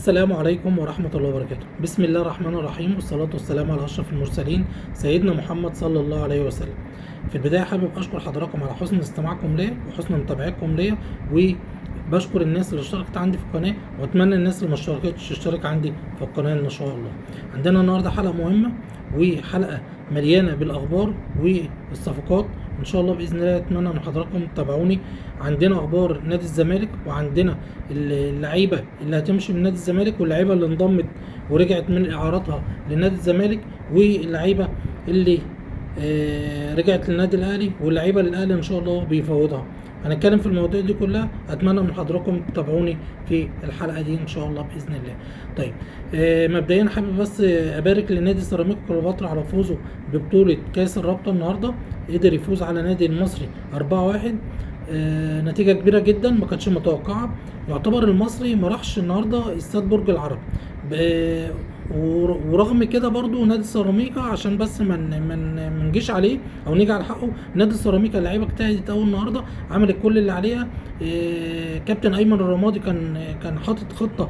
السلام عليكم ورحمة الله وبركاته. بسم الله الرحمن الرحيم، والصلاة والسلام على أشرف المرسلين سيدنا محمد صلى الله عليه وسلم. في البداية حابب أشكر حضراتكم على حسن استماعكم ليا وحسن متابعتكم ليا، وبشكر الناس اللي اشتركت عندي في القناة، وأتمنى الناس اللي ما اشتركتش تشترك عندي في القناة إن شاء الله. عندنا النهاردة حلقة مهمة وحلقة مليانة بالأخبار والصفقات إن شاء الله بإذن الله. أتمنى من حضراتكم تتابعوني. عندنا أخبار نادي الزمالك، وعندنا اللعيبة اللي هتمشي من نادي الزمالك، واللعيبة اللي انضمت ورجعت من إعارتها لنادي الزمالك، واللعيبة اللي رجعت للنادي الأهلي، واللعيبة اللي الأهلي إن شاء الله بيفوضها. هنتكلم في المواضيع دي كلها. أتمنى من حضراتكم تتابعوني في الحلقة دي إن شاء الله بإذن الله. طيب، مبدئيا حابب بس أبارك لنادي سيراميكا كليوباترا على فوزه ببطولة كأس الرابطة النهاردة. قدر يفوز على نادي المصري 4-1، نتيجة كبيرة جدا ما كانتش متوقعة. يعتبر المصري ما راحش النهاردة استاد برج العرب، ورغم كده برضو نادي سيراميكا، عشان بس ما نجيش عليه او نيجي على حقه، نادي سيراميكا اللعيبة اجتهدت قوي النهارده، عملت كل اللي عليها. كابتن ايمن الرمادي كان حاطط خطه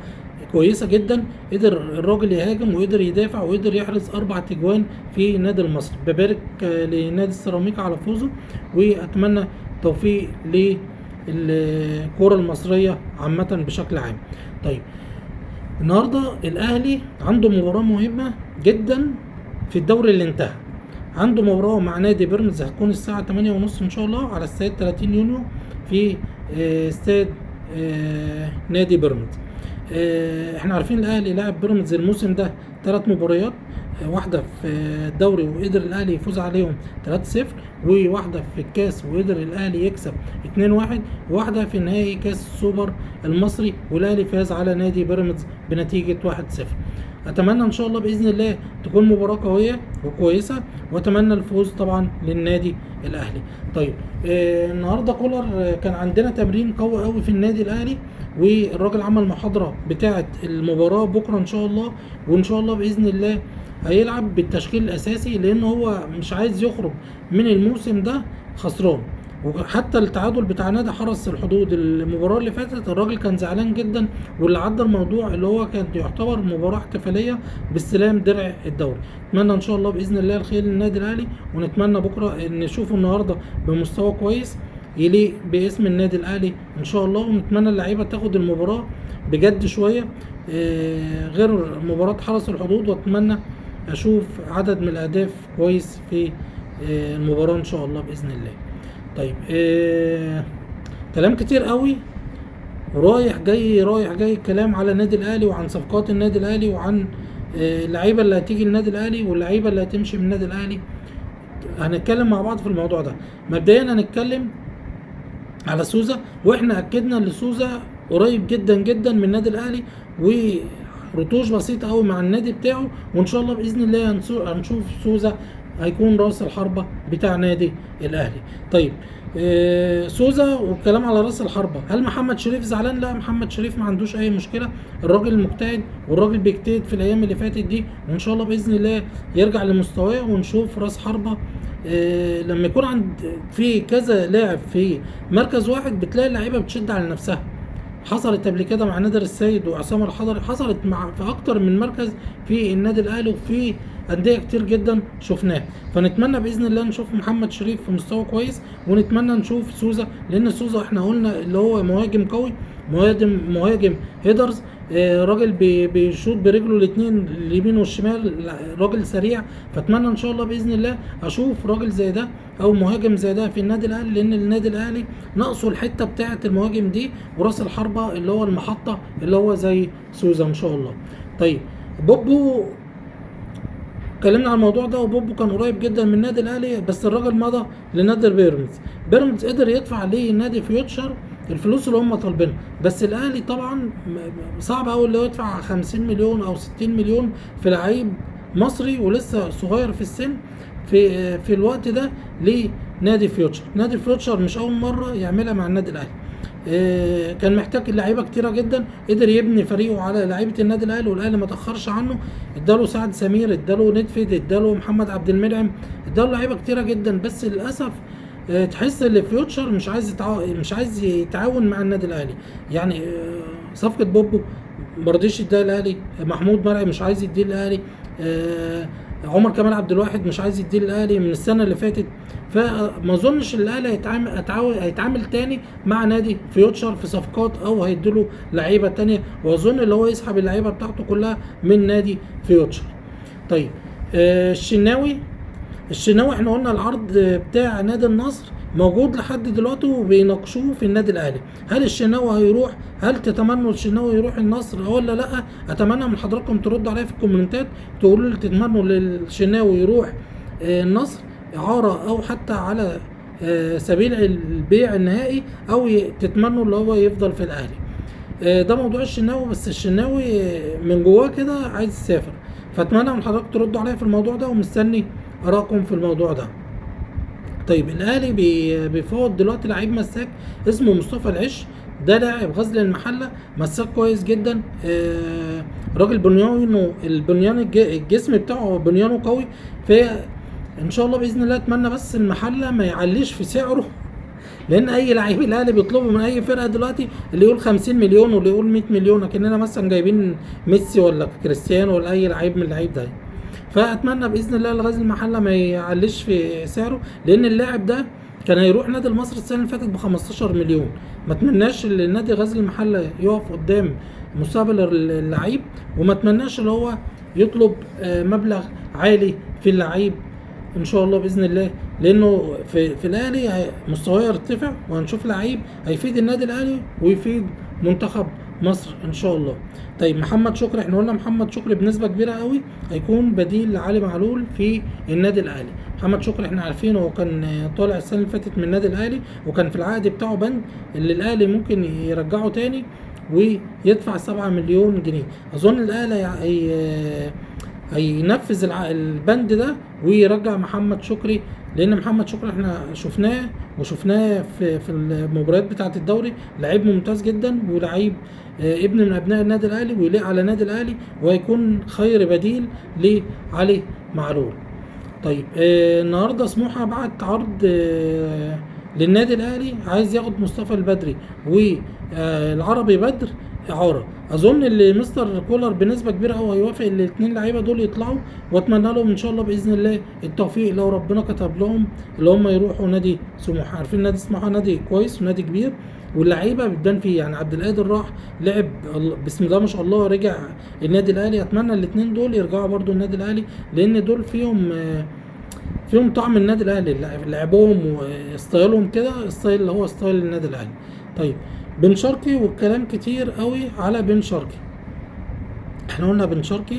كويسة جدا، قدر الراجل يهاجم وقدر يدافع وقدر يحرز 4 تجوان في نادي المصري. ببارك لنادي سيراميكا على فوزه، واتمنى توفيق للكرة المصرية عامة بشكل عام. طيب، النهارده الاهلي عنده مباراة مهمة جدا في الدوري اللي انتهى. عنده مباراة مع نادي بيراميدز هتكون الساعة 8:30 ان شاء الله على استاد 30 يونيو في استاد نادي بيراميدز. احنا عارفين الاهلي لعب بيراميدز الموسم ده 3 مباريات، واحدة في الدوري وقدر الاهلي يفوز عليهم 3-0، وواحدة في الكاس وقدر الاهلي يكسب 2-1، وواحدة في نهائي كاس السوبر المصري والاهلي فاز على نادي بيراميدز بنتيجة 1-0. اتمنى ان شاء الله باذن الله تكون مباراة قوية وكويسة، واتمنى الفوز طبعا للنادي الاهلي. طيب، النهارده كولر، كان عندنا تمرين قوي قوي في النادي الاهلي، والراجل عمل محاضرة بتاعه المباراة بكره ان شاء الله، وان شاء الله باذن الله هيلعب بالتشكيل الاساسي، لان هو مش عايز يخرج من الموسم ده خسران. وحتى التعادل بتاع نادي حرس الحدود المباراة اللي فاتت الراجل كان زعلان جدا، واللي عدى الموضوع اللي هو كان يعتبر مباراة احتفالية باستلام درع الدوري. اتمنى ان شاء الله باذن الله الخير للنادي الاهلي، ونتمنى بكره نشوفه النهارده بمستوى كويس يليق باسم النادي الاهلي ان شاء الله. ونتمنى اللعيبة تاخد المباراة بجد شوية، غير مباراة حرس الحدود، واتمنى اشوف عدد من الاهداف كويس في المباراة ان شاء الله باذن الله. طيب، كلام كتير قوي رايح جاي رايح جاي الكلام على النادي الاهلي وعن صفقات النادي الاهلي وعن اللعيبة اللي هتيجي للنادي الاهلي واللعيبة اللي هتمشي من النادي الاهلي. هنتكلم مع بعض في الموضوع ده. مبدئيا هنتكلم على سوزا، واحنا اكدنا ان سوزا قريب جدا جدا من النادي الاهلي، ورتوش بسيطة قوي مع النادي بتاعه، وان شاء الله باذن الله هنشوف سوزا هيكون راس الحربة بتاع نادي الاهلي. طيب، سوزا والكلام على راس الحربة، هل محمد شريف زعلان؟ لا، محمد شريف ما عندوش اي مشكلة، الراجل مجتهد والراجل بيجتهد في الايام اللي فاتت دي، وان شاء الله باذن الله يرجع لمستواه ونشوف راس حربة. لما يكون عند في كذا لاعب في مركز واحد بتلاقي اللعيبة بتشد على نفسها. حصلت قبل كده مع نادر السيد وعصام الحضري، حصلت مع في اكتر من مركز في النادي الاهلي وفي اندية كتير جدا شفناها. فنتمنى باذن الله نشوف محمد شريف في مستوى كويس، ونتمنى نشوف سوزا، لان سوزا احنا قلنا اللي هو مهاجم قوي، مهاجم headers، راجل بيشوط برجله الاثنين اليمين والشمال، راجل سريع. فاتمنى ان شاء الله باذن الله اشوف راجل زي ده او مهاجم زي ده في النادي الاهلي، لان النادي الاهلي ناقصه الحتة بتاعه المهاجم دي وراس الحربة اللي هو المحطة اللي هو زي سوزا ان شاء الله. طيب، بوبو اتكلمنا عن الموضوع ده، وبوبو كان قريب جدا من النادي الاهلي، بس الراجل مضى لنادي بيراميدز. بيراميدز قدر يدفع لنادي فيوتشر الفلوس اللي هم طالبينها، بس الاهلي طبعا صعب قوي اللي هو يدفع 50 مليون او 60 مليون في لعيب مصري ولسه صغير في السن في الوقت ده لنادي فيوتشر. نادي فيوتشر مش اول مرة يعملها مع النادي الاهلي، كان محتاج لعيبة كتيرة جدا، قدر يبني فريقه على لعيبة النادي الاهلي، والاهلي ما تاخرش عنه، اداله سعد سمير، اداله ندفد، اداله محمد عبد المنعم، اداله لعيبة كتيرة جدا. بس للاسف تحس ان فيوتشر مش عايز يتعاون مع النادي الاهلي. صفقة بوبو ما رضيش يديها الاهلي، محمود مرعي مش عايز يديه الاهلي، عمر كمال عبد الواحد مش عايز يديه الاهلي من السنة اللي فاتت. فما اظنش الاهلي هيتعامل تاني مع نادي فيوتشر في صفقات او هيديله لعيبة تانية، واظن اللي هو يسحب اللعيبة بتاعته كلها من نادي فيوتشر. طيب الشناوي احنا قلنا العرض بتاع نادي النصر موجود لحد دلوقتي وبيناقشوه في النادي الاهلي. هل الشناوي هيروح؟ هل تتمنوا الشناوي يروح النصر ولا لا؟ اتمنى من حضراتكم تردوا عليا في الكومنتات، تقولوا لي تتمنوا للشناوي يروح النصر اعاره او حتى على سبيل البيع النهائي، او تتمنوا اللي هو يفضل في الاهلي. ده موضوع الشناوي. بس الشناوي من جواه كده عايز يسافر، فاتمنى من حضراتكم تردوا عليا في الموضوع ده، ومستني ارائكم في الموضوع ده. طيب الاهلي بيفاوض دلوقتي لعيب مساك اسمه مصطفى العش، ده لاعب غزل المحلة، مساك كويس جدا، راجل بنيانه، البنيان الجسم بتاعه بنيانه قوي. فان شاء الله باذن الله اتمنى بس المحلة ما يعليش في سعره، لان اي لعيب الاهلي بيطلبه من اي فرقه دلوقتي اللي يقول 50 مليون واللي يقول 100 مليون، لكننا مثلا جايبين ميسي ولا كريستيانو ولا اي لعيب من اللعيب ده. فاتمنى باذن الله الغزل المحلة ما يعليش في سعره، لان اللاعب ده كان هيروح نادي المصري السنة اللي فاتت ب 15 مليون. ما اتمناش ان نادي غزل المحلة يقف قدام مستقبل اللعيب، وما اتمناش ان هو يطلب مبلغ عالي في اللعيب ان شاء الله باذن الله، لانه في الاهلي مستواه يرتفع، وهنشوف لعيب هيفيد النادي الاهلي ويفيد منتخب مصر ان شاء الله. طيب محمد شكري، احنا قلنا محمد شكري بنسبة كبيرة قوي هيكون بديل لعلي معلول في النادي الاهلي. محمد شكري احنا عارفين هو كان طالع السنة اللي فاتت من النادي الاهلي، وكان في العقد بتاعه بند اللي الاهلي ممكن يرجعه تاني ويدفع 7 مليون جنيه. اظن الاهلي هينفذ البند ده ويرجع محمد شكري، لان محمد شكري احنا شفناه وشفناه في المباريات بتاعه الدوري، لعيب ممتاز جدا ولعيب ابن من ابناء النادي الاهلي ويليق على النادي الاهلي، وهيكون خير بديل لعلي معلول. طيب النهارده سموحه بعت عرض للنادي الاهلي، عايز ياخد مصطفى البدري والعربي بدر اعاره. اظن اللي مستر كولر بنسبة كبيرة قوي هيوافق الاثنين لعيبة دول يطلعوا، واتمنى لهم ان شاء الله باذن الله التوفيق لو ربنا كتب لهم اللي هم يروحوا نادي سموحه. عارفين نادي سموحه نادي كويس ونادي كبير، واللعيبة بتبان فيه، يعني عبد القادر راح لعب بسم الله ما شاء الله رجع النادي الاهلي. اتمنى الاثنين دول يرجعوا برضو النادي الاهلي، لان دول فيهم طعم النادي الاهلي، لعبهم و style هم كده style اللي هو style النادي الاهلي. طيب بن شرقي، والكلام كتير قوي على بن شرقي. احنا قلنا بن شرقي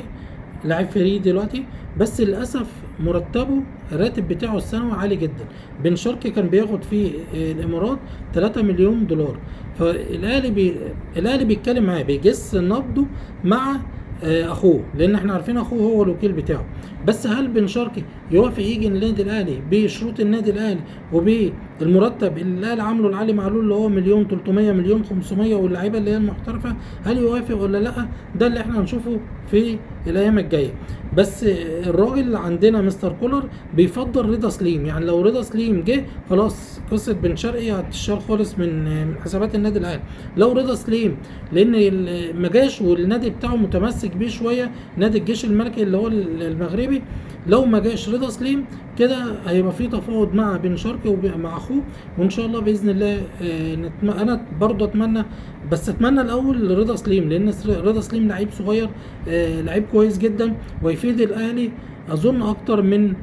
لاعب free دلوقتي، بس للاسف مرتبه الراتب بتاعه السنوي عالي جدا. بن شرقي كان بياخد في الامارات 3 مليون دولار، فالاهلي الاهلي بيتكلم معاه، بيجس نبضه مع اخوه، لان احنا عارفين اخوه هو الوكيل بتاعه. بس هل بن شرقي يوافق يجي النادي الاهلي بشروط النادي الاهلي وبالمرتب اللي الاهلي عامله لعلي معلول اللي هو 1,300,000 1,500,000 واللعيبة اللي هي المحترفه، هل يوافق ولا لا؟ ده اللي احنا هنشوفه في الايام الجاية. بس الراجل اللي عندنا مستر كولر بيفضل رضا سليم، يعني لو رضا سليم جه خلاص قصة بن شرقي هتشال خالص من حسابات النادي الاهلي. لو رضا سليم لان ما جاش والنادي بتاعه متمسك بيه شوية، نادي الجيش الملكي اللي هو المغربي، لو ما جاش رضا سليم كده هيبقى في تفاوض مع بن شرقي ومع اخوه، وان شاء الله باذن الله انا برضه اتمنى، بس اتمنى الاول رضا سليم، لان رضا سليم لعيب صغير، لعيب كويس جدا ويفيد الاهلي اظن اكتر من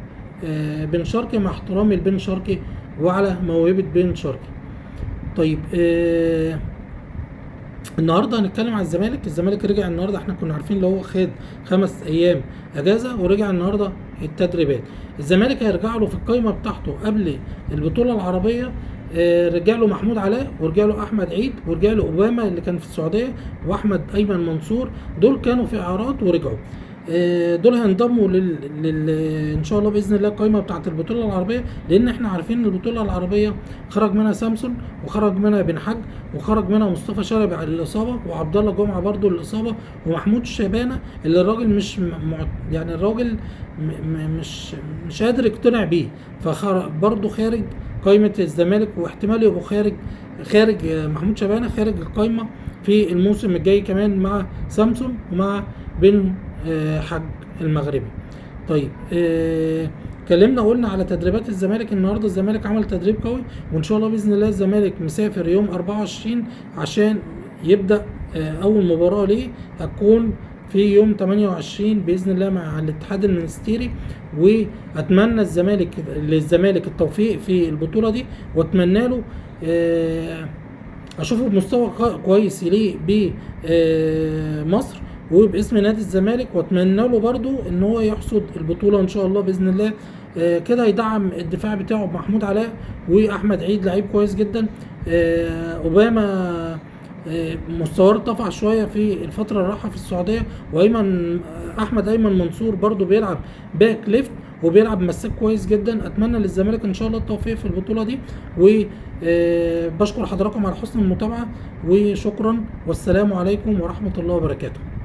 بن شرقي، مع احترامي لبن شرقي وعلى موهبة بن شرقي. طيب النهارده هنتكلم على الزمالك. الزمالك رجع النهارده، احنا كنا عارفين اللي هو خد 5 ايام اجازه ورجع النهارده التدريبات. الزمالك هيرجع له في القايمة بتاعته قبل البطولة العربية، رجع له محمود علاء، ورجع له احمد عيد، ورجع له اوباما اللي كان في السعودية، واحمد ايمن منصور، دول كانوا في اعارات ورجعوا. دول هينضموا ان شاء الله باذن الله القايمة بتاعه البطولة العربية، لان احنا عارفين ان البطولة العربية خرج منها سامسون، وخرج منها بن حج، وخرج منها مصطفى شلبي على الاصابة، وعبد الله جمعه برده للاصابة، ومحمود شبانه اللي الراجل مش يعني الراجل مش قادر يقتنع بيه، فبرده خارج قائمة الزمالك، واحتمال يبقوا خارج محمود شبانه خارج القائمة في الموسم الجاي كمان مع سامسون ومع بن حج المغربي. طيب اتكلمنا قلنا على تدريبات الزمالك. النهارده الزمالك عمل تدريب قوي، وان شاء الله باذن الله الزمالك مسافر يوم 24 عشان يبدا اول مباراة ليه هتكون في يوم 28 باذن الله مع الاتحاد المنستيري. واتمنى للزمالك التوفيق في البطولة دي، واتمنى له اشوفه بمستوى كويس يليق بمصر وباسم نادي الزمالك، واتمنى له برضو ان هو يحصد البطولة ان شاء الله باذن الله. كده يدعم الدفاع بتاعه بمحمود علاء واحمد عيد لعيب كويس جدا. اوباما مستواه ارتفع شوية في الفترة اللي راحة في السعودية، وايمن احمد ايمن منصور برضو بيلعب back left وبيلعب مساك كويس جدا. اتمنى للزمالك ان شاء الله التوفيق في البطولة دي، وبشكر حضراتكم على حسن المتابعة، وشكرا والسلام عليكم ورحمة الله وبركاته.